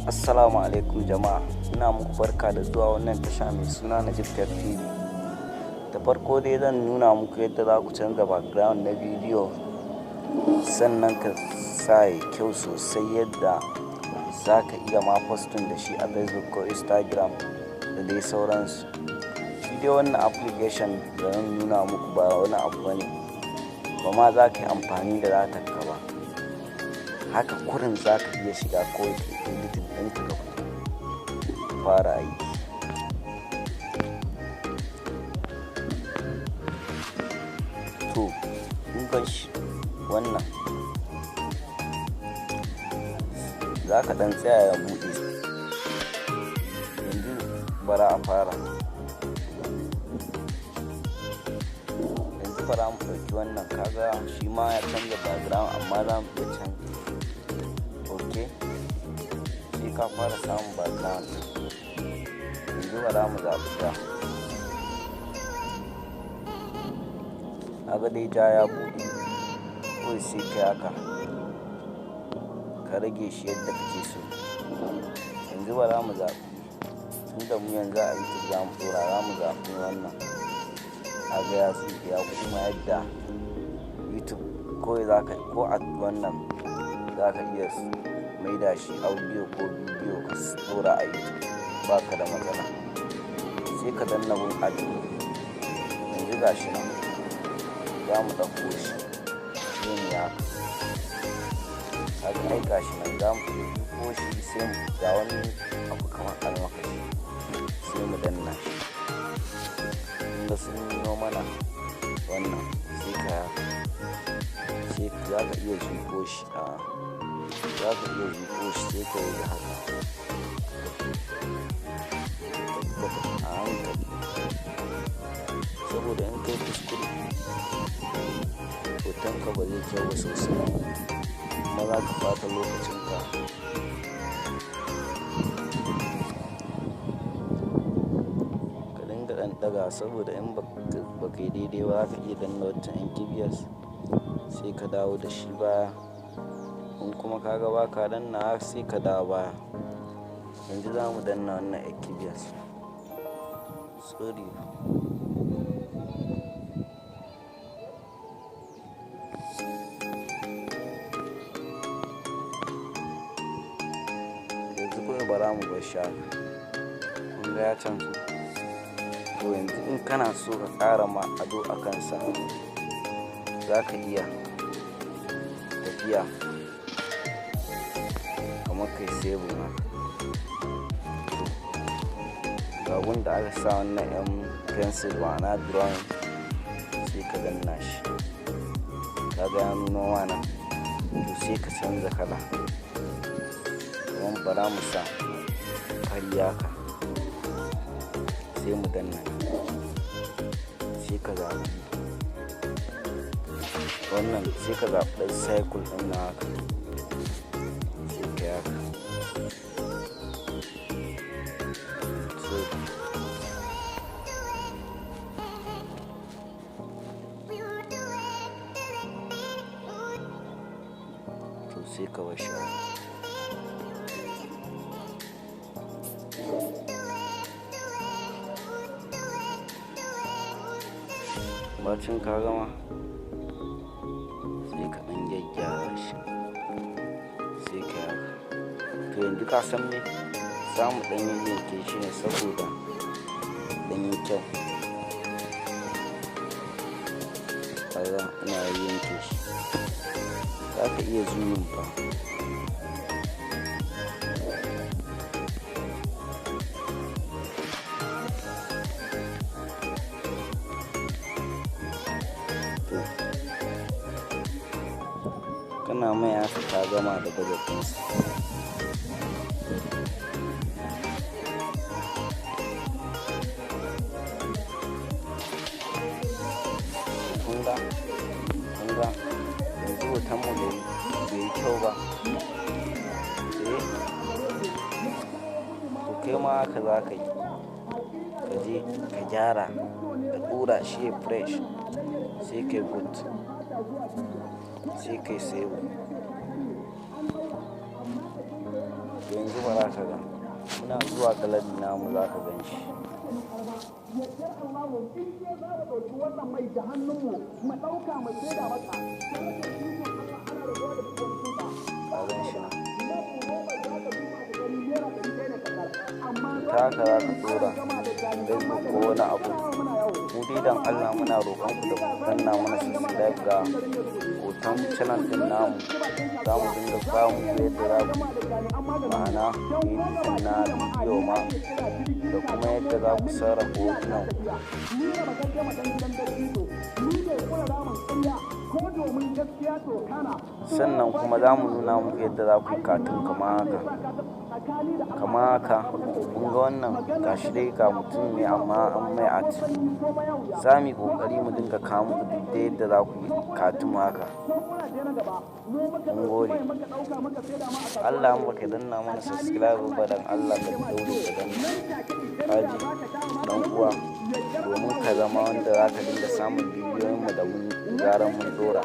Assalamu alaikum jama'a, ina muku barka da zuwa wannan tasha mai suna Najib Tech TV. Da farko dai zan nuna muku yadda za ku canza background na bidiyo, sannan ka sa ya kyau sosai yadda za ka iya ma posting da shi a Facebook ko Instagram da dai sauransu. Shi dai wannan application da zan nuna muku ba wani abu bane, ba ma za ka yi amfani da datar ka ba. Haka kurin za ka iya shiga ko editing ɗinka ka fara aiki. To, kun gan shi wannan, za ka ɗan tsaya ya buɗe. Yanzu bara a fara. Yanzu bara mu ɗauki wannan, kaga shi ma ya canza background amma za mu iya canza. Ok, sai ka fara samun background. Yanzu bara mu zaɓi ja. Kaga dai ja ya buɗe. Kawai sai kai haka, ka rage shi yadda kake so. Yanzu bara mu zaɓi, tunda mu yanzu a YouTube za mu ɗora, za mu zaɓi wannan. Kaga ya tsuke ya kuma yadda YouTube kawai za ka, ko a wannan za ka iya maida shi audio ko bidiyo ka ɗora a YouTube, ba ka da matsala. Sai ka danna gun add. Yanzu ga shi nan, za mu ɗauko shi sai mu yi haka. Kaga ai ga shi nan, za mu ɗauko shi sai mu ga wani abu kamar almakashi sai mu danna shi. Kun ga sun nuno mana wannan, sai ka sai za ka iya zuƙo shi a, za ka iya zuƙo shi sai ka yi haka. A hankali. Saboda in kai kuskure, hotonka ba zai kyau ba sosai. Kuma za ka ɓata lokacin ka. Ka dinga ɗan ɗaga saboda in ba ka yi daidai ba za ka iya danna wancan ƴan kibiyas sai ka dawo da shi baya. In kuma ka ga ba ka danna sai ka dawo baya. Yanzu za mu danna wannan ƴan kibiyas. Sorry. Yanzu kawai bara mu bar shi haka. Kun ga ya canzu. To yanzu in kana so ka ƙara ma ado a kansa, za ka iya tafiya kamar kai saving haka. To, ga gun da aka sa wannan ƴan pencil ma'ana drawing sai ka danna shi. Kaga ya nuno ma nan, to sai ka canza kala. Kaman bara mu sa fari haka sai mu danna. Sai ka zaɓi wannan, sai ka zaɓi ɗan circle ɗin nan haka. Sai ka yi haka. So, to sai ka bar shi haka. Bacin ka gama sai ka ɗan gyaggyara shi sai ka yi haka. To yanzu ka san me? Za mu ɗan yayyanke shi ne saboda ɗan yi kyau. Kaga ina yayyanke shi. Za ka iya zooming fa. To, kana mai haka ka gama da budget ɗinsa. Kun ga? Kun ga? Yanzu hoton mu bai yi kyau ba. Eh? To kai ma haka za ka yi. Ka je ka gyara, ka ɗora shi ya fresh sai kai good. Sai kai save. To yanzu bara ka ga, muna zuwa gallery namu za ka gan shi. Yardar Allah, in dai za mu ɗauki wannan mai da hannunmu mu ɗauka mu saida maka, ana rabuwa da duk wani tuta. Ka gan shi nan. Amma Ta haka za ka ɗora Facebook ko wani abu. Mu dai dan Allah muna roƙon ku da ku danna mana subscribe. Ga hoton channel ɗin namu. Za mu dinga kawo muku yadda za ku, ma'ana, editing na bidiyo ma, da kuma yadda za ku sarrafa hotunan ku. Ni ne magana magan gidan dattijo, ni ne kula ramin ƙarya ko domin gaskiya to kana. Sannan kuma za mu nuna muku yadda za ku yi cartoon kamar haka, kamar haka. Kun ga wannan, gashi dai ga mutum ne amma an mai art. Za mu yi ƙoƙari mu dinga kawo muku duk da yadda za ku yi cartoon haka. Mun gode. Allah, in baka danna mana subscribe ba, dan Allah ka daure ka danna, kaji dan uwa, domin ka zama wanda za ka dinga samun bidiyoyin mu da mun zaran mun dora.